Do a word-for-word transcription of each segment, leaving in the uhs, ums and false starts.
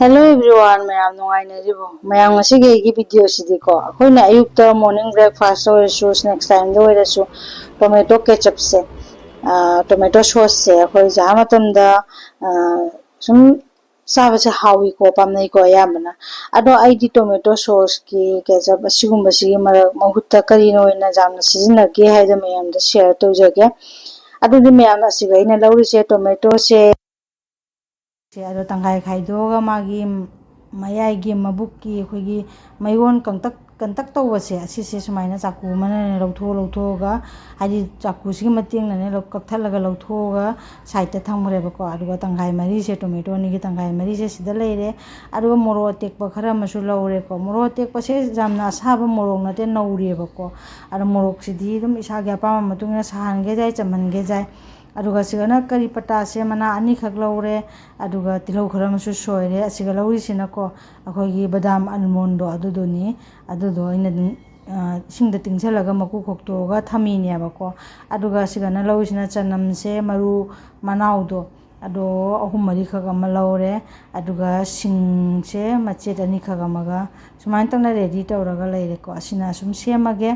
Hello everyone, ꯃꯌꯥꯝ ꯅꯨꯡꯉꯥꯏꯅꯔꯤꯕꯣ? ꯃꯌꯥꯝ, ꯉꯁꯤꯒꯤ ꯑꯩꯒꯤ ꯚꯤꯗꯤꯑꯣꯁꯤꯗꯤꯀꯣ, ꯑꯩꯈꯣꯏꯅ ꯑꯌꯨꯛꯇ morning breakfast ꯑꯣꯏꯔꯁꯨ, snacks time ꯗ ꯑꯣꯏꯔꯁꯨ, tomato ketchup ꯁꯦ, tomato sauce ꯁꯦ ꯑꯩꯈꯣꯏ ꯖꯍꯥ ꯃꯇꯝꯗ ꯁꯨꯝ ꯆꯥꯕꯁꯦ ꯍꯥꯎꯏꯀꯣ, ꯄꯥꯝꯅꯩꯀꯣ ꯑꯌꯥꯝꯕꯅ꯫ ꯑꯗꯣ ꯑꯩꯗꯤ tomato sauce ꯀꯤ ketchup ꯑꯁꯤꯒꯨꯝꯕꯁꯤꯒꯤ ꯃꯔꯛ ꯃꯍꯨꯠꯇ ꯀꯔꯤꯅ ꯑꯣꯏꯅ ꯌꯥꯝꯅ ꯁꯤꯖꯤꯟꯅꯒꯦ ꯍꯥꯏꯗꯣ ꯃꯌꯥꯝꯗ share ꯇꯧꯖꯒꯦ꯫ ꯑꯗꯨꯗꯤ ꯃꯌꯥꯝ, ꯑꯁꯤꯒ ꯑꯩꯅ ꯂꯧꯔꯤꯁꯦ tomato ꯁꯦ, ꯁꯦ ꯑꯗꯣ ꯇꯪꯈꯥꯏ ꯈꯥꯏꯗꯣꯛꯑꯒ ꯃꯥꯒꯤ ꯃꯌꯥꯏꯒꯤ ꯃꯕꯨꯛꯀꯤ ꯑꯩꯈꯣꯏꯒꯤ ꯃꯌꯣꯟ ꯀꯪꯇꯛ ꯀꯟꯇꯛ ꯇꯧꯕꯁꯦ, ꯑꯁꯤꯁꯦ ꯁꯨꯃꯥꯏꯅ ꯆꯥꯛꯀꯨ ꯑꯃꯅꯅꯦ ꯂꯧꯊꯣꯛꯑ ꯂꯧꯊꯣꯛꯑꯒ, ꯍꯥꯏꯗꯤ ꯆꯥꯛꯀꯨꯁꯤꯒꯤ ꯃꯇꯦꯡꯅꯅꯦ ꯂꯧ- ꯀꯛꯊꯠꯂꯒ ꯂꯧꯊꯣꯛꯑꯒ side ꯇ ꯊꯝꯈ꯭ꯔꯦꯕꯀꯣ꯫ ꯑꯗꯨꯒ ꯇꯪꯈꯥꯏ ꯃꯔꯤꯁꯦ, tomato ꯑꯅꯤꯒꯤ ꯇꯪꯈꯥꯏ ꯃꯔꯤꯁꯦ ꯁꯤꯗ ꯂꯩꯔꯦ꯫ ꯑꯗꯨꯒ ꯃꯣꯔꯣꯛ ꯑꯇꯦꯛꯄ ꯈꯔ ꯑꯃꯁꯨ ꯂꯧꯔꯦꯀꯣ꯫ ꯃꯣꯔꯣꯛ ꯑꯇꯦꯛꯄꯁꯦ ꯌꯥꯝꯅ ꯑꯁꯥꯕ ꯃꯣꯔꯣꯛ ꯅꯠꯇꯦ, ꯅꯧꯔꯤꯑꯕꯀꯣ꯫ ꯑꯗꯣ ꯃꯣꯔꯣꯛꯁꯤꯗꯤ ꯑꯗꯨꯝ ꯏꯁꯥꯒꯤ ꯑꯄꯥꯝꯕ ꯃꯇꯨꯡ ꯏꯟꯅ ꯁꯥꯍꯟꯒꯦꯁꯨ ꯌꯥꯏ, ꯆꯝꯍꯟꯒꯦꯁꯨ ꯌꯥꯏ꯫ ꯑꯗꯨꯒ ꯁꯤꯗꯅ ꯀꯔꯤ ꯄꯇꯥꯁꯦ ꯃꯅꯥ ꯑꯅꯤꯈꯛ ꯂꯧꯔꯦ, ꯑꯗꯨꯒ ꯇꯤꯜꯍꯧ ꯈꯔ ꯑꯃꯁꯨ ꯁꯣꯏꯔꯦ꯫ ꯑꯁꯤꯒ ꯂꯧꯔꯤꯁꯤꯅꯀꯣ, ꯑꯩꯈꯣꯏꯒꯤ ꯕꯗꯥꯝ almond ꯗꯣ ꯑꯗꯨꯗꯨꯅꯤ꯫ ꯑꯗꯨꯗꯣ ꯑꯩꯅ ꯑꯗꯨꯝ, ꯑ, ꯏꯁꯤꯡꯗ ꯇꯤꯡꯁꯜꯂꯒ ꯃꯀꯨ ꯈꯣꯛꯇꯣꯛꯑꯒ ꯊꯝꯃꯤꯅꯦꯕꯀꯣ꯫ ꯑꯗꯨꯒ ꯁꯤꯒꯅ ꯂꯧꯔꯤꯁꯤꯅ ꯆꯅꯝꯁꯦ, ꯃꯔꯨ ꯃꯅꯥꯎꯗꯣ, ꯑꯗꯣ ꯑꯍꯨꯝ ꯃꯔꯤꯈꯛ ꯑꯃ ꯂꯧꯔꯦ꯫ ꯑꯗꯨꯒ ꯁꯤꯡꯁꯦ ꯃꯆꯦꯠ ꯑꯅꯤꯈꯛ ꯑꯃꯒ, ꯁꯨꯃꯥꯏꯅ ꯇꯧꯅ ready ꯇꯧꯔꯒ ꯂꯩꯔꯦꯀꯣ꯫ ꯑꯁꯤꯅ ꯑꯁꯨꯝ ꯁꯦꯝꯃꯒꯦ꯫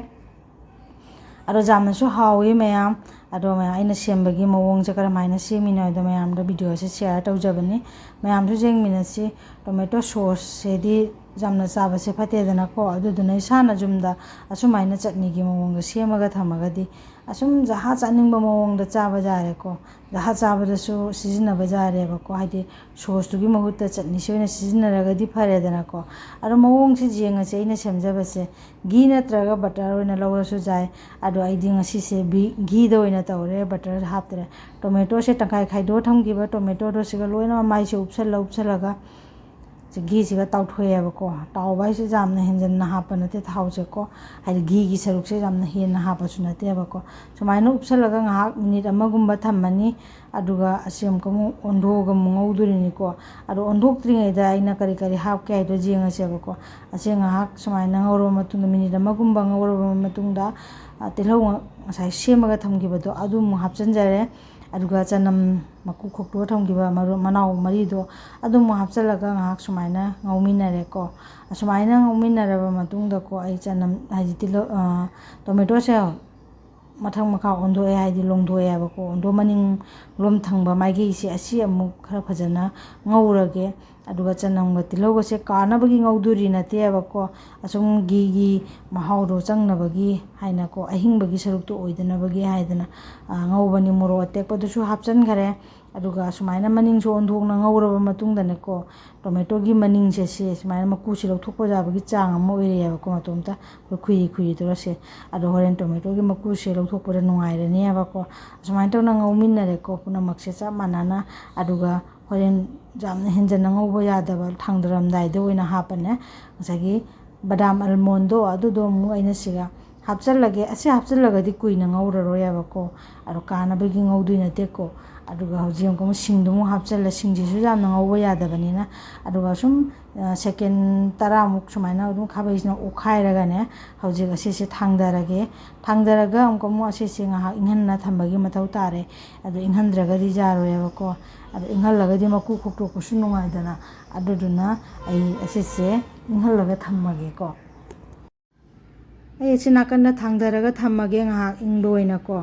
ꯑꯗꯣ ꯌꯥꯝꯅꯁꯨ ꯍꯥꯎꯏ ꯃꯌꯥꯝ꯫ ꯑꯗꯣ ꯃꯌꯥꯝ, ꯑꯩꯅ ꯁꯦꯝꯕꯒꯤ ꯃꯑꯣꯡꯁꯦ ꯀꯔꯝꯍꯥꯏꯅ ꯁꯦꯝꯃꯤꯅꯣ ꯍꯥꯏꯗꯣ ꯃꯌꯥꯝꯗ ꯚꯤꯗꯤꯑꯣꯁꯦ share ꯇꯧꯖꯕꯅꯤ꯫ ꯃꯌꯥꯝꯁꯨ ꯌꯦꯡꯃꯤꯟꯅꯁꯤ꯫ Tomato sauce ꯁꯤꯗꯤ ꯌꯥꯝꯅ ꯆꯥꯕꯁꯦ ꯐꯠꯇꯦꯗꯅꯀꯣ꯫ ꯑꯗꯨꯗꯨꯅ ꯏꯁꯥꯅ ꯌꯨꯝꯗ ꯑꯁꯨꯃꯥꯏꯅ ꯆꯠꯅꯤꯒꯤ ꯃꯑꯣꯡꯗ ꯁꯦꯝꯃꯒ ꯊꯝꯃꯒꯗꯤ ꯑꯁꯨꯝ ꯖꯍꯥ ꯆꯥꯅꯤꯡꯕ ꯃꯑꯣꯡꯗ ꯆꯥꯕ ꯌꯥꯔꯦꯀꯣ꯫ ꯖꯍꯥ ꯆꯥꯕꯗꯁꯨ ꯁꯤꯖꯤꯟꯅꯕ ꯌꯥꯔꯦꯕꯀꯣ꯫ ꯍꯥꯏꯗꯤ sauce ꯇꯨꯒꯤ ꯃꯍꯨꯠꯇ ꯆꯠꯅꯤꯁꯤ ꯑꯣꯏꯅ ꯁꯤꯖꯤꯟꯅꯔꯒꯗꯤ ꯐꯔꯦꯗꯅꯀꯣ꯫ ꯑꯗꯣ ꯃꯑꯣꯡꯁꯤ ꯌꯦꯡꯉꯁꯦ ꯑꯩꯅ ꯁꯦꯝꯖꯕꯁꯦ꯫ ꯘꯤ ꯅꯠꯇ꯭ꯔꯒ butter ꯑꯣꯏꯅ ꯂꯧꯔꯁꯨ ꯌꯥꯏ꯫ ꯑꯗꯣ ꯑꯩꯗꯤ ꯉꯁꯤꯁꯦ ꯕꯤ-, ꯘꯤꯗ ꯑꯣꯏꯅ ꯇꯧꯔꯦ, butter ꯍꯥꯞꯇ꯭ꯔꯦ꯫ Tomato ꯁꯦ ꯇꯪꯈꯥꯏ ꯈꯥꯏꯗꯣꯛꯑ ꯊꯝꯈꯤꯕ tomato ꯗꯣ ꯁꯤꯒ ꯂꯣꯏꯅꯃꯛ ꯃꯥꯏꯁꯦ ꯎꯞꯁꯜꯂ ꯎꯞꯁꯜꯂꯒ, ꯁꯤ ꯘꯤꯁꯤꯒ ꯇꯥꯎꯊꯣꯛꯑꯦꯕꯀꯣ꯫ ꯇꯥꯎꯕ ꯍꯥꯏꯁꯦ ꯌꯥꯝꯅ ꯍꯦꯟꯖꯟꯅ ꯍꯥꯞꯄ ꯅꯠꯇꯦ ꯊꯥꯎꯁꯦꯀꯣ, ꯍꯥꯏꯗꯤ ꯘꯤꯒꯤ ꯁꯔꯨꯛꯁꯦ ꯌꯥꯝꯅ ꯍꯦꯟꯅ ꯍꯥꯞꯄꯁꯨ ꯅꯠꯇꯦꯕꯀꯣ꯫ ꯁꯨꯃꯥꯏꯅ ꯎꯞꯁꯜꯂꯒ ꯉꯥꯏꯍꯥꯛ minute ꯑꯃꯒꯨꯝꯕ ꯊꯝꯃꯅꯤ꯫ ꯑꯗꯨꯒ ꯑꯁꯤ ꯑꯃꯨꯛꯀ ꯑꯃꯨꯛ ꯑꯣꯟꯊꯣꯛꯑꯒ ꯑꯃꯨꯛ ꯉꯧꯗꯣꯔꯤꯅꯤꯀꯣ꯫ ꯑꯗꯣ ꯑꯣꯟꯊꯣꯛꯇ꯭ꯔꯤꯉꯩꯗ ꯑꯩꯅ ꯀꯔꯤ ꯀꯔꯤ ꯍꯥꯞꯀꯦ ꯍꯥꯏꯗꯣ ꯌꯦꯡꯉꯁꯦꯕꯀꯣ꯫ ꯑꯁꯤ ꯉꯥꯏꯍꯥꯛ ꯁꯨꯃꯥꯏꯅ ꯉꯧꯔꯕ ꯃꯇꯨꯡꯗ, minute ꯑꯃꯒꯨꯝꯕ ꯉꯧꯔꯕ ꯃꯇꯨꯡꯗ, ꯑ, ꯇꯤꯜꯍꯧ ꯉ-, ꯉꯁꯥꯏ ꯁꯦꯝꯃꯒ ꯊꯝꯈꯤꯕꯗꯣ ꯑꯗꯨ ꯑꯃꯨꯛ ꯍꯥꯞꯆꯤꯟꯖꯔꯦ꯫ ꯑꯗꯨꯒ ꯆꯅꯝ ꯃꯀꯨ ꯈꯣꯛꯇꯣꯛꯑ ꯊꯝꯈꯤꯕ ꯃꯔꯨ ꯃꯅꯥꯎ ꯃꯔꯤꯗꯣ ꯑꯗꯨ ꯑꯃꯨꯛ ꯍꯥꯞꯆꯤꯜꯂꯒ ꯉꯥꯏꯍꯥꯛ ꯁꯨꯃꯥꯏꯅ ꯉꯧꯃꯤꯟꯅꯔꯦꯀꯣ꯫ ꯑꯁꯨꯃꯥꯏꯅ ꯉꯧꯃꯤꯟꯅꯔꯕ ꯃꯇꯨꯡꯗꯀꯣ, ꯑꯩ ꯆꯅꯝ, ꯍꯥꯏꯗꯤ ꯇꯤꯜꯍꯧ, ꯇꯣꯃꯦꯇꯣꯁꯦ ꯃꯊꯛ ꯃꯈꯥ ꯑꯣꯟꯊꯣꯛꯑꯦ, ꯍꯥꯏꯗꯤ ꯂꯣꯡꯊꯣꯛꯑꯦꯕꯀꯣ꯫ ꯑꯣꯟꯊꯣꯛ ꯃꯅꯤꯡ ꯂꯣꯝ ꯊꯪꯕ ꯃꯥꯏꯀꯩꯁꯦ ꯑꯁꯤ ꯑꯃꯨꯛ ꯈꯔ ꯐꯖꯅ ꯉꯧꯔꯒꯦ꯫ ꯑꯗꯨꯒ ꯆꯅꯝꯒ ꯇꯤꯜꯍꯧꯒꯁꯦ ꯀꯥꯅꯕꯒꯤ ꯉꯧꯗꯣꯔꯤ ꯅꯠꯇꯦꯕꯀꯣ, ꯑꯁꯨꯝ ꯘꯤꯒꯤ ꯃꯍꯥꯎꯗꯣ ꯆꯪꯅꯕꯒꯤ ꯍꯥꯏꯅꯀꯣ, ꯑꯍꯤꯡꯕꯒꯤ ꯁꯔꯨꯛꯇꯣ ꯑꯣꯏꯗꯅꯕꯒꯤ ꯍꯥꯏꯗꯅ, ꯑ, ꯉꯧꯕꯅꯤ꯫ ꯃꯣꯔꯣꯛ ꯑꯇꯦꯛꯄꯗꯨꯁꯨ ꯍꯥꯞꯆꯤꯟꯈꯔꯦ꯫ ꯑꯗꯨꯒ ꯁꯨꯃꯥꯏꯅ ꯃꯅꯤꯡꯁꯨ ꯑꯣꯟꯊꯣꯛꯅ ꯉꯧꯔꯕ ꯃꯇꯨꯡꯗꯅꯦꯀꯣ, ꯇꯣꯃꯦꯇꯣꯒꯤ ꯃꯅꯤꯡꯁꯦ ꯁꯤ ꯁꯨꯃꯥꯏꯅ ꯃꯀꯨꯁꯦ ꯂꯧꯊꯣꯛꯄ ꯌꯥꯕꯒꯤ ꯆꯥꯡ ꯑꯃ ꯑꯣꯏꯔꯛꯑꯦꯕꯀꯣ꯫ ꯃꯇꯣꯝꯇ ꯑꯩꯈꯣꯏ ꯈꯨꯏꯔꯤ ꯈꯨꯏꯔꯤ ꯇꯧꯔꯁꯦ꯫ ꯑꯗꯣ ꯍꯣꯔꯦꯟ ꯇꯣꯃꯦꯇꯣꯒꯤ ꯃꯀꯨꯁꯦ ꯂꯧꯊꯣꯛꯄꯗ ꯅꯨꯡꯉꯥꯏꯔꯅꯦꯕꯀꯣ꯫ ꯑꯁꯨꯃꯥꯏꯅ ꯇꯧꯅ ꯉꯧꯃꯤꯟꯅꯔꯦꯀꯣ ꯄꯨꯝꯅꯃꯛꯁꯦ ꯆꯞ ꯃꯥꯟꯅꯅ꯫ ꯑꯗꯨꯒ ꯍꯣꯔꯦꯟ ꯌꯥꯝꯅ ꯍꯦꯟꯖꯟꯅ ꯉꯧꯕ ꯌꯥꯗꯕ, ꯊꯥꯡꯗꯔꯝꯗꯥꯏꯗ ꯑꯣꯏꯅ ꯍꯥꯞꯄꯅꯦ꯫ ꯉꯁꯥꯏꯒꯤ ꯕꯗꯥꯝ ꯑꯜꯃꯣꯟꯗꯣ ꯑꯗꯨꯗꯣ ꯑꯃꯨꯛ ꯑꯩꯅ ꯁꯤꯒ ꯍꯥꯞꯆꯜꯂꯒꯦ꯫ ꯑꯁꯤ ꯍꯥꯞꯆꯜꯂꯒꯗꯤ ꯀꯨꯏꯅ ꯉꯧꯔꯔꯣꯏꯕꯀꯣ꯫ ꯑꯗꯣ ꯀꯥꯅꯕꯒꯤ ꯉꯧꯗꯣꯏ ꯅꯠꯇꯦꯀꯣ꯫ ꯑꯗꯨꯒ ꯍꯧꯖꯤꯛ ꯑꯃꯨꯛ ꯁꯤꯡꯗꯣ ꯑꯃꯨꯛ ꯍꯥꯞꯆꯜꯂꯦ꯫ ꯁꯤꯡꯁꯤꯁꯨ ꯌꯥꯝꯅ ꯉꯧꯕ ꯌꯥꯗꯕꯅꯤꯅ꯫ ꯑꯗꯨꯒ ꯁꯨꯝ, ꯑ, ꯁꯦꯀꯦꯟ ꯇꯔꯥꯃꯨꯛ ꯁꯨꯃꯥꯏꯅ ꯑꯗꯨꯝ ꯈꯥꯕꯩꯁꯤꯅ ꯑꯣꯠꯈꯥꯏꯔꯒꯅꯦ, ꯍꯧꯖꯤꯛ ꯑꯁꯤꯁꯦ ꯊꯥꯡꯗꯔꯒꯦ꯫ ꯊꯥꯡꯗꯔꯒ ꯑꯃꯨꯛꯀ ꯑꯃꯨꯛ ꯑꯁꯤꯁꯦ ꯉꯥꯏꯍꯥꯛ ꯏꯪꯍꯟꯅ ꯊꯝꯕꯒꯤ ꯃꯊꯧ ꯇꯥꯔꯦ꯫ ꯑꯗꯣ ꯏꯪꯍꯟꯗ꯭ꯔꯒꯗꯤ ꯌꯥꯔꯣꯏꯕꯀꯣ꯫ ꯑꯗꯣ ꯏꯪꯍꯜꯂꯒꯗꯤ ꯃꯀꯨ ꯈꯣꯛꯇꯣꯛꯄꯁꯨ ꯅꯨꯡꯉꯥꯏꯗꯅ꯫ ꯑꯗꯨꯗꯨꯅ ꯑꯩ ꯑꯁꯤꯁꯦ ꯏꯪꯍꯜꯂꯒ ꯊꯝꯃꯒꯦꯀꯣ꯫ ꯑꯩ ꯑꯁꯤ ꯅꯥꯀꯟꯗ ꯊꯥꯡꯗꯔꯒ ꯊꯝꯃꯒꯦ ꯉꯥꯏꯍꯥꯛ ꯏꯪꯕ ꯑꯣꯏꯅꯀꯣ꯫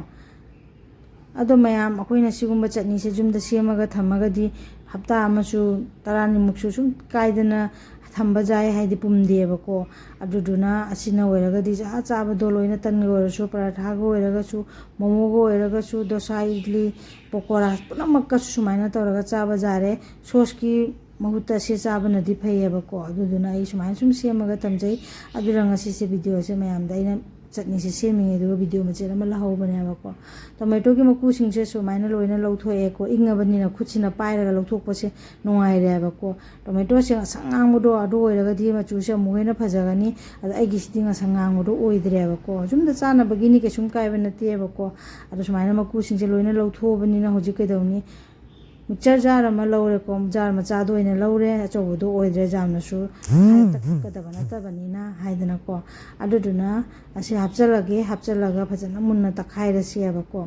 ꯑꯗꯣ ꯃꯌꯥꯝ, ꯑꯩꯈꯣꯏꯅ ꯁꯤꯒꯨꯝꯕ ꯆꯠꯅꯤꯁꯦ ꯌꯨꯝꯗ ꯁꯦꯝꯃꯒ ꯊꯝꯃꯒꯗꯤ ꯍꯞꯇꯥ ꯑꯃꯁꯨ ꯇꯔꯥꯅꯤꯃꯨꯛꯁꯨ ꯁꯨꯝ ꯀꯥꯏꯗꯅ ꯊꯝꯕ ꯌꯥꯏ, ꯍꯥꯏꯗꯤ ꯄꯨꯝꯗꯦꯕꯀꯣ꯫ ꯑꯗꯨꯗꯨꯅ ꯑꯁꯤꯅ ꯑꯣꯏꯔꯒꯗꯤ ꯆꯥ ꯆꯥꯕꯗꯣ ꯂꯣꯏꯅ, ꯇꯟꯒ ꯑꯣꯏꯔꯁꯨ, ꯄꯔꯥꯊꯥꯒ ꯑꯣꯏꯔꯒꯁꯨ, ꯃꯣꯃꯣꯒ ꯑꯣꯏꯔꯒꯁꯨ, ꯗꯣꯁꯥ, ꯏꯗꯂꯤ, ꯄꯀꯣꯔꯥ ꯄꯨꯝꯅꯃꯛꯀꯁꯨ ꯁꯨꯃꯥꯏꯅ ꯇꯧꯔꯒ ꯆꯥꯕ ꯌꯥꯔꯦ꯫ ꯁꯣꯁꯀꯤ ꯃꯍꯨꯠꯇ ꯁꯤ ꯆꯥꯕꯅꯗꯤ ꯐꯩꯌꯦꯕꯀꯣ꯫ ꯑꯗꯨꯗꯨꯅ ꯑꯩ ꯁꯨꯃꯥꯏꯅ ꯁꯨꯝ ꯁꯦꯝꯃꯒ ꯊꯝꯖꯩ꯫ ꯑꯗꯨꯅ ꯉꯁꯤꯁꯦ ꯚꯤꯗꯤꯑꯣꯁꯦ ꯃꯌꯥꯝꯗ ꯑꯩꯅ ꯆꯠꯅꯤꯁꯦ ꯁꯦꯝꯃꯤꯉꯩꯗꯨꯒ ꯚꯤꯗꯤꯑꯣ ꯃꯆꯦꯠ ꯑꯃ ꯂꯧꯍꯧꯕꯅꯦꯕꯀꯣ꯫ ꯇꯣꯃꯦꯇꯣꯒꯤ ꯃꯀꯨꯁꯤꯡꯁꯦ ꯁꯨꯃꯥꯏꯅ ꯂꯣꯏꯅ ꯂꯧꯊꯣꯛꯑꯦꯀꯣ꯫ ꯏꯪꯉꯕꯅꯤꯅ ꯈꯨꯠꯁꯤꯅ ꯄꯥꯏꯔꯒ ꯂꯧꯊꯣꯛꯄꯁꯦ ꯅꯨꯡꯉꯥꯏꯔꯦꯕꯀꯣ꯫ ꯇꯣꯃꯦꯇꯣꯁꯦ ꯉꯁꯪ ꯉꯥꯡꯕꯗꯣ ꯑꯗꯨ ꯑꯣꯏꯔꯒꯗꯤ ꯃꯆꯨꯁꯦ ꯑꯃꯨꯛ ꯍꯦꯟꯅ ꯐꯖꯒꯅꯤ꯫ ꯑꯗꯣ ꯑꯩꯒꯤꯁꯤꯗꯤ ꯉꯁꯪ ꯉꯥꯡꯕꯗꯣ ꯑꯣꯏꯗ꯭ꯔꯦꯕꯀꯣ꯫ ꯌꯨꯝꯗ ꯆꯥꯅꯕꯒꯤꯅꯤ, ꯀꯩꯁꯨꯝ ꯀꯥꯏꯕ ꯅꯠꯇꯦꯕꯀꯣ꯫ ꯑꯗꯣ ꯁꯨꯃꯥꯏꯅ ꯃꯀꯨꯁꯤꯡꯁꯦ ꯂꯣꯏꯅ ꯂꯧꯊꯣꯛꯑꯕꯅꯤꯅ ꯍꯧꯖꯤꯛ ꯀꯩꯗꯧꯅꯤ? ꯃꯤꯛꯆꯔ ꯖꯥꯔ ꯑꯃ ꯂꯧꯔꯦꯀꯣ, ꯖꯥꯔ ꯃꯆꯥꯗꯣ ꯑꯣꯏꯅ ꯂꯧꯔꯦ, ꯑꯆꯧꯕꯗꯣ ꯑꯣꯏꯗ꯭ꯔꯦ, ꯖꯥꯔꯅꯁꯨ ꯇꯛꯀꯗꯕ ꯅꯠꯇꯕꯅꯤꯅ ꯍꯥꯏꯗꯅꯀꯣ꯫ ꯑꯗꯨꯗꯨꯅ ꯑꯁꯤ ꯍꯥꯞꯆꯜꯂꯒꯦ, ꯍꯥꯞꯆꯜꯂꯒ ꯐꯖꯅ ꯃꯨꯟꯅ ꯇꯛꯈꯥꯏꯔꯁꯦꯕꯀꯣ꯫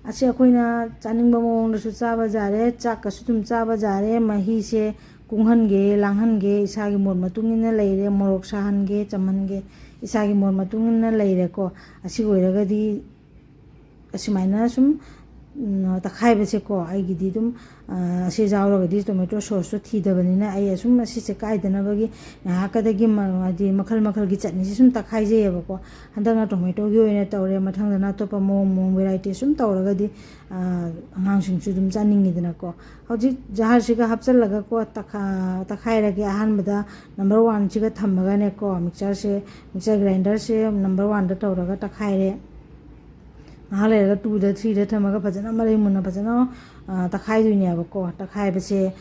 ꯑꯁꯤ ꯑꯩꯈꯣꯏꯅ ꯆꯥꯅꯤꯡꯕ ꯃꯑꯣꯡꯗꯁꯨ ꯆꯥꯕ ꯌꯥꯔꯦ, ꯆꯥꯛꯀꯁꯨ ꯑꯗꯨꯝ ꯆꯥꯕ ꯌꯥꯔꯦ꯫ ꯃꯍꯤꯁꯦ ꯀꯨꯡꯍꯟꯒꯦ, ꯂꯥꯡꯍꯟꯒꯦ, ꯏꯁꯥꯒꯤ ꯃꯣꯠ ꯃꯇꯨꯡ ꯏꯟꯅ ꯂꯩꯔꯦ꯫ ꯃꯣꯔꯣꯛ ꯁꯥꯍꯟꯒꯦ, ꯆꯝꯍꯟꯒꯦ, ꯏꯁꯥꯒꯤ ꯃꯣꯠ ꯃꯇꯨꯡ ꯏꯟꯅ ꯂꯩꯔꯦꯀꯣ꯫ ꯑꯁꯤ ꯑꯣꯏꯔꯒꯗꯤ ꯑꯁꯨꯃꯥꯏꯅ ꯁꯨꯝ, ꯎꯝ, ꯇꯛꯈꯥꯏꯕꯁꯦꯀꯣ, ꯑꯩꯒꯤꯗꯤ ꯑꯗꯨꯝ, ꯑ, ꯑꯁꯤ ꯌꯥꯎꯔꯒꯗꯤ tomato sauce ꯇꯣ ꯊꯤꯗꯕꯅꯤꯅ ꯑꯩ ꯑꯁꯨꯝ ꯑꯁꯤꯁꯦ ꯀꯥꯏꯗꯅꯕꯒꯤ ꯉꯥꯏꯍꯥꯛꯀꯗꯒꯤ ꯃ-, ꯍꯥꯏꯗꯤ ꯃꯈꯜ ꯃꯈꯜꯒꯤ ꯆꯠꯅꯤꯁꯦ ꯁꯨꯝ ꯇꯛꯈꯥꯏꯖꯩꯌꯦꯕꯀꯣ꯫ ꯍꯟꯗꯛꯅ tomato ꯒꯤ ꯑꯣꯏꯅ ꯇꯧꯔꯦ, ꯃꯊꯪꯗꯅ ꯑꯇꯣꯞꯄ ꯃꯑꯣꯡ ꯃꯑꯣꯡ variety ꯁꯨꯝ ꯇꯧꯔꯒꯗꯤ, ꯑ, ꯑꯉꯥꯡꯁꯤꯡꯁꯨ ꯑꯗꯨꯝ ꯆꯥꯅꯤꯡꯉꯤꯗꯅꯀꯣ꯫ ꯍꯧꯖꯤꯛ ꯖꯥꯔꯁꯤꯒ ꯍꯥꯞꯆꯤꯜꯂꯒꯀꯣ, ꯇꯛꯈꯥ-, ꯇꯛꯈꯥꯏꯔꯒꯦ꯫ ꯑꯍꯥꯟꯕꯗ number one ꯁꯤꯒ ꯊꯝꯃꯒꯅꯦꯀꯣ, mixture ꯁꯦ, mixture grinder ꯁꯦ number one ꯗ ꯇꯧꯔꯒ ꯇꯛꯈꯥꯏꯔꯦ꯫ ꯉꯥꯏꯍꯥꯛ ꯂꯩꯔꯒ two ꯗ, three ꯗ ꯊꯝꯃꯒ ꯐꯖꯅ ꯃꯔꯩ ꯃꯨꯟꯅ ꯐꯖꯅ, ꯑ, ꯇꯛꯈꯥꯏꯗꯣꯏꯅꯦꯕꯀꯣ꯫ ꯇꯛꯈꯥꯏꯕꯁꯦ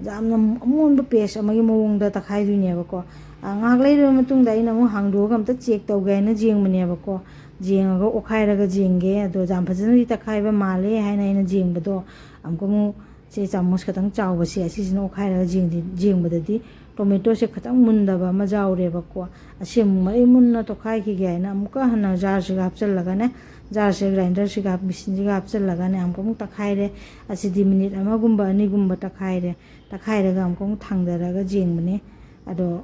ꯌꯥꯝꯅ ꯑꯃꯣꯟꯕ paste ꯑꯃꯒꯤ ꯃꯑꯣꯡꯗ ꯇꯛꯈꯥꯏꯗꯣꯏꯅꯦꯕꯀꯣ꯫ ꯑ, ꯉꯥꯏꯍꯥꯛ ꯂꯩꯔꯕ ꯃꯇꯨꯡꯗ ꯑꯩꯅ ꯑꯃꯨꯛ ꯍꯥꯡꯗꯣꯛꯑꯒ ꯑꯝꯇ check ꯇꯧꯒꯦ ꯍꯥꯏꯅ ꯌꯦꯡꯕꯅꯦꯕꯀꯣ꯫ ꯌꯦꯡꯉꯒ ꯑꯣꯠꯈꯥꯏꯔꯒ ꯌꯦꯡꯒꯦ꯫ ꯑꯗꯣ ꯌꯥꯝ ꯐꯖꯅꯗꯤ ꯇꯛꯈꯥꯏꯕ ꯃꯥꯜꯂꯦ ꯍꯥꯏꯅ ꯑꯩꯅ ꯌꯦꯡꯕꯗꯣ, ꯑꯃꯨꯛꯀ ꯑꯃꯨꯛ ꯁꯦ ꯆꯥꯃꯁ ꯈꯇꯪ ꯆꯥꯎꯕꯁꯦ ꯑꯁꯤꯁꯤꯅ ꯑꯣꯠꯈꯥꯏꯔꯒ ꯌꯦꯡꯗꯤ-, ꯌꯦꯡꯕꯗꯗꯤ tomato ꯁꯦ ꯈꯇꯪ ꯃꯨꯟꯗꯕ ꯑꯃ ꯌꯥꯎꯔꯦꯕꯀꯣ꯫ ꯑꯁꯤ ꯑꯃꯨꯛ ꯃꯔꯩ ꯃꯨꯟꯅ ꯇꯣꯠꯈꯥꯏꯈꯤꯒꯦ ꯍꯥꯏꯅ ꯑꯃꯨꯛꯀ ꯍꯟꯅ ꯖꯥꯔꯁꯤꯒ ꯍꯥꯞꯆꯤꯜꯂꯒꯅꯦ, ꯖꯥꯔꯁꯦ grinder ꯁꯤꯒ ꯍꯥꯞ-, machine ꯁꯤꯒ ꯍꯥꯞꯆꯤꯜꯂꯒꯅꯦ ꯑꯃꯨꯛꯀ ꯑꯃꯨꯛ ꯇꯛꯈꯥꯏꯔꯦ꯫ ꯑꯁꯤꯗꯤ minute ꯑꯃꯒꯨꯝꯕ ꯑꯅꯤꯒꯨꯝꯕ ꯇꯛꯈꯥꯏꯔꯦ꯫ ꯇꯛꯈꯥꯏꯔꯒ ꯑꯃꯨꯛꯀ ꯑꯃꯨꯛ ꯊꯥꯡꯗꯔꯒ ꯌꯦꯡꯕꯅꯦ꯫ ꯑꯗꯣ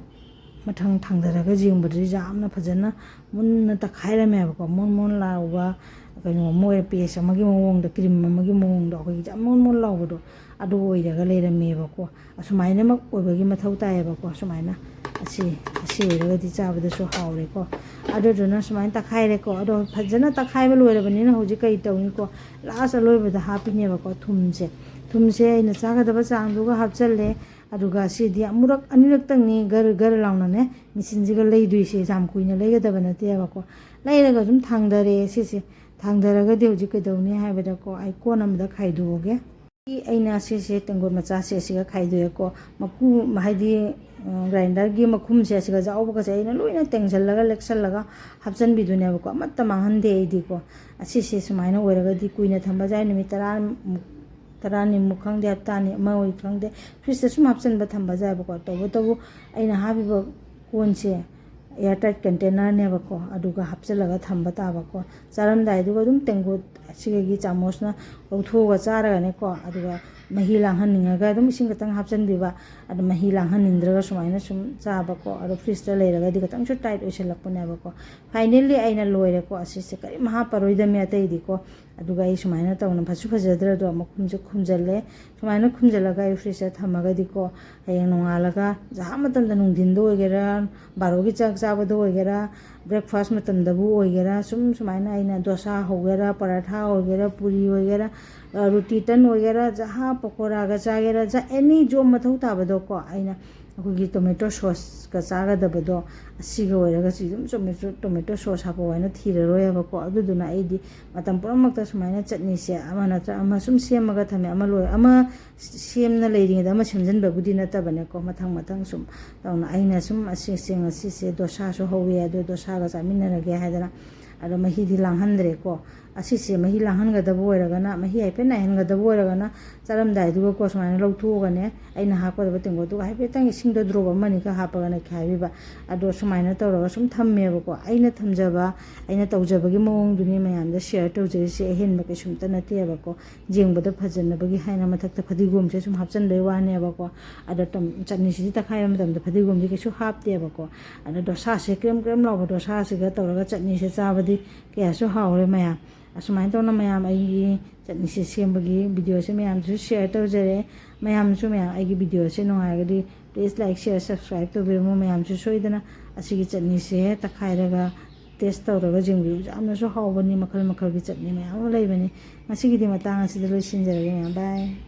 ꯃꯊꯪ ꯊꯥꯡꯗꯔꯒ ꯌꯦꯡꯕꯗꯗꯤ ꯌꯥꯝꯅ ꯐꯖꯅ ꯃꯨꯟꯅ ꯇꯛꯈꯥꯏꯔꯝꯃꯦꯕꯀꯣ꯫ ꯃꯣꯟ ꯃꯣꯟ ꯂꯥꯎꯕ, ꯀꯩꯅꯣ, ꯃꯣꯏ paste ꯑꯃꯒꯤ ꯃꯑꯣꯡꯗ, cream ꯑꯃꯒꯤ ꯃꯑꯣꯡꯗ ꯑꯩꯈꯣꯏꯒꯤ ꯌꯥꯝ ꯃꯣꯟ ꯃꯣꯟ ꯂꯥꯎꯕꯗꯣ, ꯑꯗꯨ ꯑꯣꯏꯔꯒ ꯂꯩꯔꯝꯃꯦꯕꯀꯣ꯫ ꯑꯁꯨꯃꯥꯏꯅꯃꯛ ꯑꯣꯏꯕꯒꯤ ꯃꯊꯧ ꯇꯥꯏꯌꯦꯕꯀꯣ꯫ ꯁꯨꯃꯥꯏꯅ ꯑꯁꯤ, ꯑꯁꯤ ꯑꯣꯏꯔꯒꯗꯤ ꯆꯥꯕꯗꯁꯨ ꯍꯥꯎꯔꯦꯀꯣ꯫ ꯑꯗꯨꯗꯨꯅ ꯁꯨꯃꯥꯏꯅ ꯇꯛꯈꯥꯏꯔꯦꯀꯣ꯫ ꯑꯗꯣ ꯐꯖꯅ ꯇꯛꯈꯥꯏꯕ ꯂꯣꯏꯔꯕꯅꯤꯅ ꯍꯧꯖꯤꯛ ꯀꯔꯤ ꯇꯧꯅꯤꯀꯣ? Last ꯑꯂꯣꯏꯕꯗ ꯍꯥꯞꯄꯤꯅꯦꯕꯀꯣ, ꯊꯨꯝꯁꯦ꯫ ꯊꯨꯝꯁꯦ ꯑꯩꯅ ꯆꯥꯒꯗꯕ ꯆꯥꯡꯗꯨꯒ ꯍꯥꯞꯆꯜꯂꯦ꯫ ꯑꯗꯨꯒ ꯁꯤꯗꯤ ꯑꯃꯨꯔꯛ ꯑꯅꯤꯔꯛꯇꯪꯅꯤ ꯒꯔ ꯒꯔ ꯂꯥꯎꯅꯅꯦ machine ꯁꯤꯒ ꯂꯩꯗꯣꯏꯁꯦ, ꯌꯥꯝ ꯀꯨꯏꯅ ꯂꯩꯒꯗꯕ ꯅꯠꯇꯦꯕꯀꯣ꯫ ꯂꯩꯔꯒ ꯑꯗꯨꯝ ꯊꯥꯡꯗꯔꯦ ꯁꯤꯁꯦ꯫ ꯊꯥꯡꯗꯔꯒꯗꯤ ꯍꯧꯖꯤꯛ ꯀꯩꯗꯧꯅꯤ ꯍꯥꯏꯕꯗꯀꯣ, ꯑꯩ ꯀꯣꯟ ꯑꯃꯗ ꯈꯥꯏꯗꯣꯛꯑꯒꯦ꯫ ꯑꯩꯅ ꯁꯤꯁꯦ ꯇꯦꯡꯀꯣꯠ ꯃꯆꯥꯁꯦ ꯑꯁꯤꯒ ꯈꯥꯏꯗꯣꯛꯑꯦꯀꯣ꯫ ꯃꯀꯨ, ꯍꯥꯏꯗꯤ, ꯑ, grinder ꯒꯤ ꯃꯈꯨꯝꯁꯦ ꯑꯁꯤꯒ ꯌꯥꯎꯕꯒꯁꯦ ꯑꯩꯅ ꯂꯣꯏꯅ ꯇꯦꯡꯁꯤꯜꯂꯒ, ꯂꯦꯛꯁꯜꯂꯒ ꯍꯥꯞꯆꯤꯟꯕꯤꯗꯣꯏꯅꯦꯕꯀꯣ꯫ ꯑꯃꯠꯇ ꯃꯥꯡꯍꯟꯗꯦ ꯑꯩꯗꯤꯀꯣ꯫ ꯑꯁꯤꯁꯦ ꯁꯨꯃꯥꯏꯅ ꯑꯣꯏꯔꯒꯗꯤ ꯀꯨꯏꯅ ꯊꯝꯕ ꯌꯥꯏ, ꯅꯨꯃꯤꯠ ꯇꯔꯥꯃꯨꯛ, ꯇꯔꯥꯅꯤꯃꯨꯛ ꯈꯪꯗꯦ, ꯍꯞꯇꯥ ꯑꯅꯤ ꯑꯃ ꯑꯣꯏ ꯈꯪꯗꯦ, fridge ꯇ ꯁꯨꯝ ꯍꯥꯞꯆꯤꯟꯕ ꯊꯝꯕ ꯌꯥꯏꯕꯀꯣ꯫ ꯇꯧꯕꯇꯕꯨ ꯑꯩꯅ ꯍꯥꯞꯄꯤꯕ ꯀꯣꯟꯁꯦ, ꯑꯦꯌꯔ ꯇꯥꯏꯠ ꯀꯟꯇꯦꯅꯔꯅꯦꯕꯀꯣ, ꯑꯗꯨꯒ ꯍꯥꯞꯆꯤꯜꯂꯒ ꯊꯝꯕ ꯇꯥꯕꯀꯣ꯫ ꯆꯥꯔꯝꯗꯥꯏꯗꯨꯒ ꯑꯗꯨꯝ ꯇꯦꯡꯀꯣꯠ ꯑꯁꯤꯒꯤ ꯆꯥꯃꯁꯅ ꯂꯧꯊꯣꯛꯑꯒ ꯆꯥꯔꯒꯅꯦꯀꯣ, ꯑꯗꯨꯒ ꯃꯍꯤ ꯂꯥꯡꯍꯟꯅꯤꯡꯉꯒ ꯑꯗꯨꯝ ꯏꯁꯤꯡ ꯈꯤꯇꯪ ꯍꯥꯞꯆꯤꯟꯕꯤꯕ꯫ ꯑꯗꯣ ꯃꯍꯤ ꯂꯥꯡꯍꯟꯅꯤꯡꯗ꯭ꯔꯒ ꯁꯨꯃꯥꯏꯅ ꯁꯨꯝ ꯆꯥꯕꯀꯣ꯫ ꯑꯗꯣ ꯐ꯭ꯔꯤꯖꯇ ꯂꯩꯔꯒꯗꯤ ꯈꯤꯇꯪꯁꯨ ꯇꯥꯏꯠ ꯑꯣꯏꯁꯜꯂꯛꯄꯅꯦꯕꯀꯣ꯫ ꯐꯥꯏꯅꯦꯜꯂꯤ ꯑꯩꯅ ꯂꯣꯏꯔꯦꯀꯣ꯫ ꯑꯁꯤꯁꯦ ꯀꯔꯤꯝ ꯍꯥꯞꯄꯔꯣꯏꯗꯕꯅꯤ ꯑꯇꯩꯗꯤꯀꯣ꯫ ꯑꯗꯨꯒ ꯑꯩ ꯁꯨꯃꯥꯏꯅ ꯇꯧꯅ ꯐꯁꯨ ꯐꯖꯗ꯭ꯔꯗꯣ ꯃꯈꯨꯝꯁꯦ ꯈꯨꯝꯖꯤꯜꯂꯦ꯫ ꯁꯨꯃꯥꯏꯅ ꯈꯨꯝꯖꯤꯜꯂꯒ ꯑꯩ ꯐ꯭ꯔꯤꯖꯇ ꯊꯝꯃꯒꯗꯤꯀꯣ, ꯍꯌꯦꯡ ꯅꯣꯡꯉꯥꯜꯂꯒ ꯖꯍꯥ ꯃꯇꯝꯗ, ꯅꯨꯡꯊꯤꯟꯗ ꯑꯣꯏꯒꯦꯔꯥ, ꯕꯥꯔꯣꯒꯤ ꯆꯥꯛ ꯆꯥꯕꯗ ꯑꯣꯏꯒꯦꯔꯥ, ꯕ꯭ꯔꯦꯛꯐꯥꯁ ꯃꯇꯝꯗꯕꯨ ꯑꯣꯏꯒꯦꯔꯥ, ꯁꯨꯝ ꯁꯨꯃꯥꯏꯅ ꯑꯩꯅ ꯗꯣꯁꯥ ꯍꯧꯒꯦꯔꯥ, ꯄꯔꯥꯊꯥ ꯑꯣꯏꯒꯦꯔꯥ, ꯄꯨꯔꯤ ꯑꯣꯏꯒꯦꯔꯥ, ꯑ, ꯔꯨꯇꯤ ꯇꯟ ꯑꯣꯏꯒꯦꯔꯥ, ꯖꯍꯥ ꯄꯀꯣꯔꯥꯒ ꯆꯥꯒꯦꯔꯥ, ꯖ-, ꯑꯦꯅꯤ ꯖꯣꯝ ꯃꯊꯧ ꯇꯥꯕꯗꯣꯀꯣ, ꯑꯩꯅ ꯑꯩꯈꯣꯏꯒꯤ ꯇꯣꯃꯦꯇꯣ ꯁꯣꯁꯀ ꯆꯥꯒꯗꯕꯗꯣ, ꯑꯁꯤꯒ ꯑꯣꯏꯔꯒꯁꯨ ꯑꯗꯨꯝ ꯇꯣꯃꯦꯇꯣ, ꯇꯣꯃꯦꯇꯣ ꯁꯣꯁ ꯍꯥꯞꯄꯣ ꯍꯥꯏꯅ ꯊꯤꯔꯔꯣꯏꯕꯀꯣ꯫ ꯑꯗꯨꯗꯨꯅ ꯑꯩꯗꯤ ꯃꯇꯝ ꯄꯨꯝꯅꯃꯛꯇ ꯁꯨꯃꯥꯏꯅ ꯆꯠꯅꯤꯁꯦ ꯑꯃ ꯅꯠꯇ꯭ꯔ ꯑꯃ ꯁꯨꯝ ꯁꯦꯝꯃꯒ ꯊꯝꯃꯦ꯫ ꯑꯃ ꯂꯣꯏ-, ꯑꯃ ꯁꯦꯝꯅ ꯂꯩꯔꯤꯉꯩꯗ ꯑꯃ ꯁꯦꯝꯖꯤꯟꯕꯕꯨꯗꯤ ꯅꯠꯇꯕꯅꯦꯀꯣ, ꯃꯊꯪ ꯃꯊꯪ ꯁꯨꯝ ꯇꯧꯅ꯫ ꯑꯩꯅ ꯁꯨꯝ ꯑꯁꯤꯁꯦ ꯉꯁꯤꯁꯦ ꯗꯣꯁꯥꯁꯨ ꯍꯧꯋꯤ, ꯑꯗꯣ ꯗꯣꯁꯥꯒ ꯆꯥꯃꯤꯟꯅꯔꯒꯦ ꯍꯥꯏꯗꯅ꯫ ꯑꯗꯣ ꯃꯍꯤꯗꯤ ꯂꯥꯡꯍꯟꯗ꯭ꯔꯦꯀꯣ꯫ ꯑꯁꯤꯁꯦ ꯃꯍꯤ ꯂꯥꯡꯍꯟꯒꯗꯕ ꯑꯣꯏꯔꯒꯅ, ꯃꯍꯤ ꯍꯥꯏꯐꯦꯠ ꯅꯥꯏꯍꯟꯒꯗꯕ ꯑꯣꯏꯔꯒꯅ, ꯆꯥꯔꯝꯗꯥꯏꯗꯨꯒꯀꯣ ꯁꯨꯃꯥꯏꯅ ꯂꯧꯊꯣꯛꯑꯒꯅꯦ, ꯑꯩꯅ ꯍꯥꯞꯀꯗꯕ ꯇꯦꯡꯀꯣꯠꯇꯨꯒ ꯍꯥꯏꯐꯦꯠꯇꯪ ꯏꯁꯤꯡꯗꯣ ꯗ꯭ꯔꯣꯞ ꯑꯃꯅꯤ ꯈꯛ ꯍꯥꯞꯄꯒꯅꯦ ꯈꯥꯏꯕꯤꯕ꯫ ꯑꯗꯣ ꯁꯨꯃꯥꯏꯅ ꯇꯧꯔꯒ ꯁꯨꯝ ꯊꯝꯃꯦꯕꯀꯣ꯫ ꯑꯩꯅ ꯊꯝꯖꯕ, ꯑꯩꯅ ꯇꯧꯖꯕꯒꯤ ꯃꯑꯣꯡꯗꯨꯅꯤ ꯃꯌꯥꯝꯗ ꯁꯤꯌꯔ ꯇꯧꯖꯔꯤꯁꯦ꯫ ꯑꯍꯦꯟꯕ ꯀꯩꯁꯨꯝꯇ ꯅꯠꯇꯦꯕꯀꯣ꯫ ꯌꯦꯡꯕꯗ ꯐꯖꯅꯕꯒꯤ ꯍꯥꯏꯅ ꯃꯊꯛꯇ ꯐꯗꯤꯒꯣꯝꯁꯦ ꯁꯨꯝ ꯍꯥꯞꯆꯤꯟꯕꯩ ꯋꯥꯅꯦꯕꯀꯣ꯫ ꯑꯗꯣ ꯇꯝ-, ꯆꯠꯅꯤꯁꯤꯗꯤ ꯇꯛꯈꯥꯏꯕ ꯃꯇꯝꯗ ꯐꯗꯤꯒꯣꯝꯗꯤ ꯀꯩꯁꯨ ꯍꯥꯞꯇꯦꯕꯀꯣ꯫ ꯑꯗꯣ ꯗꯣꯁꯥꯁꯦ ꯀ꯭ꯔꯦꯝ ꯀ꯭ꯔꯦꯝ ꯂꯥꯎꯕ ꯗꯣꯁꯥꯁꯤꯒ ꯇꯧꯔꯒ ꯆꯠꯅꯤꯁꯦ ꯆꯥꯕꯗꯤ ꯀꯌꯥꯁꯨ ꯍꯥꯎꯔꯦ ꯃꯌꯥꯝ꯫ ꯑꯁꯨꯃꯥꯏꯅ ꯇꯧꯅ ꯃꯌꯥꯝ ꯑꯩꯒꯤ ꯆꯠꯅꯤꯁꯦ ꯁꯦꯝꯕꯒꯤ ꯚꯤꯗꯤꯑꯣꯁꯦ ꯃꯌꯥꯝꯁꯨ ꯁꯤꯌꯔ ꯇꯧꯖꯔꯦ꯫ ꯃꯌꯥꯝꯁꯨ ꯃꯌꯥꯝ ꯑꯩꯒꯤ ꯚꯤꯗꯤꯑꯣꯁꯦ ꯅꯨꯡꯉꯥꯏꯔꯒꯗꯤ please like, share, subscribe ꯇꯧꯕꯤꯔꯝꯃꯨ꯫ ꯃꯌꯥꯝꯁꯨ ꯁꯣꯏꯗꯅ ꯑꯁꯤꯒꯤ ꯆꯠꯅꯤꯁꯦ ꯇꯛꯈꯥꯏꯔꯒ ꯇꯦꯁ ꯇꯧꯔꯒ ꯌꯦꯡꯕꯤꯌꯨ꯫ ꯌꯥꯝꯅꯁꯨ ꯍꯥꯎꯕꯅꯤ, ꯃꯈꯜ ꯃꯈꯜꯒꯤ ꯆꯠꯅꯤ ꯃꯌꯥꯝ ꯑꯃ ꯂꯩꯕꯅꯤ꯫ ꯉꯁꯤꯒꯤꯗꯤ ꯃꯇꯥꯡ ꯑꯁꯤꯗ ꯂꯣꯏꯁꯤꯟꯖꯔꯒꯦ ꯃꯌꯥꯝ꯫ ꯕꯥꯏ꯫